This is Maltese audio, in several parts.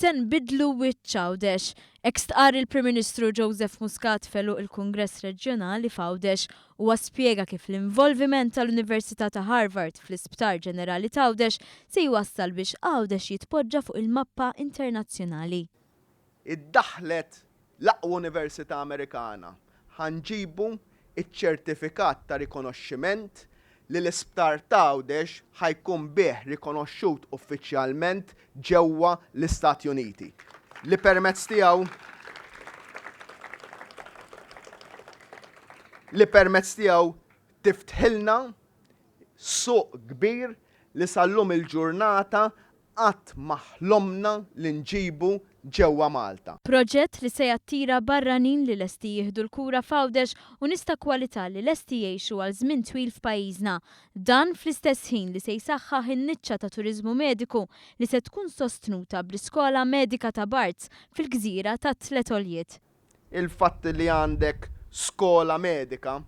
Se nbiddlu wiċċ Għawdex. Hekk stqarr il-Prim Ministru Joseph Muscat f'għeluq il-Kungress Reġjonali f'Għawdex. Huwa spjega kif l-involviment tal-Università ta' Harvard fl-Isptar Ġenerali t'Għawdex se jwassal biex Għawdex jitpoġġa fuq il-mappa internazzjonali. Iddaħħlet l-aqwa università Amerikana. Ħa nġibu ċ-ċertifikat ta' rikonoxximent li l-Isptar t'Għawdex ħa jkun bih rikonoxxut uffiċjalment ġewwa l-Istati Uniti, li permezz tiegħu li permezz tiegħu tiftħilna suq kbir li sal-lum il-ġurnata qatt ma ħlomna li nġibu ġewwa Malta. Proġett li se jattira barranin li lesti jieħdu l-kura f'Għawdex u nies ta' kwalità li lesti jgħixu għal żmien twil f'pajjiżna. Dan fl-istess ħin li se jsaħħaħ in-niċċa ta' turiżmu mediku li se tkun sostnuta bl-Iskola Medika ta' Barts fil-gżira tat-Tliet Għoljiet. Il-fatt li għandek skola medika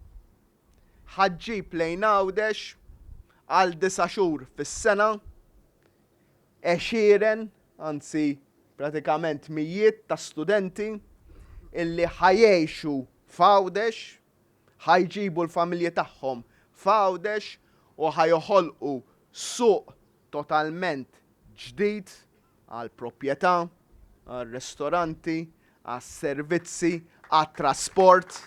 ħa ġġib lejn Għawdex għal disa' xhur fis-sena għexieren, anzi pratikament mijiet ta' studenti illi ħa jgħixu f'Għawdex, ħa jġibu l-familji tagħhom f'Għawdex u ħa joħolqu suq totalment ġdid għall-proprjetà, għar-ristoranti, għas-servizzi, għat-trasport.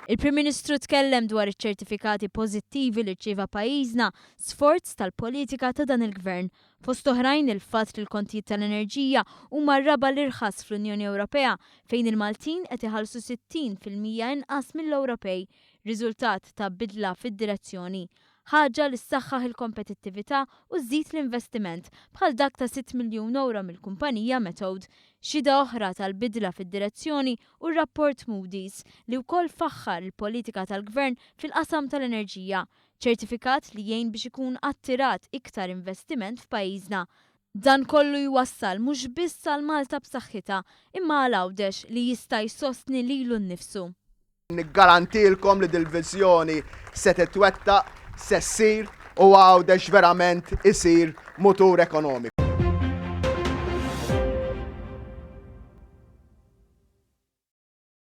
Il-Prim Ministru tkellem dwar iċ-ċertifikati pożittivi li rċieva pajjiżna sforz tal-politika ta' dan il-Gvern. Fost oħrajn il-fatt li l-kontijiet tal-enerġija huma r-raba' l-irħas fl-Unjoni Ewropea fejn il-Maltin qed iħallsu 60% inqas mill-Ewropej, riżultat ta' bidla fid-direzzjoni. Ħaġa li ssaħħaħ il-kompetittività u żżid l-investiment, bħal dak ta' sitt miljun ewro mill-kumpanija Methode. Xhieda oħra tal-bidla fid-direzzjoni hu r-rapport Moody's, li wkoll faħħar il-politika tal-Gvern fil-qasam tal-enerġija. Ċertifikat li jgħin biex ikun attirat iktar investiment f'pajjiżna. Dan kollu jwassal mhux biss għal Malta b'saħħitha, imma għal Għawdex li jista' jsostni lilu nnifsu. Niggarantilkom li dil-viżjoni se titwettaq, se ssir u Għawdex verament isir mutur ekonomiku.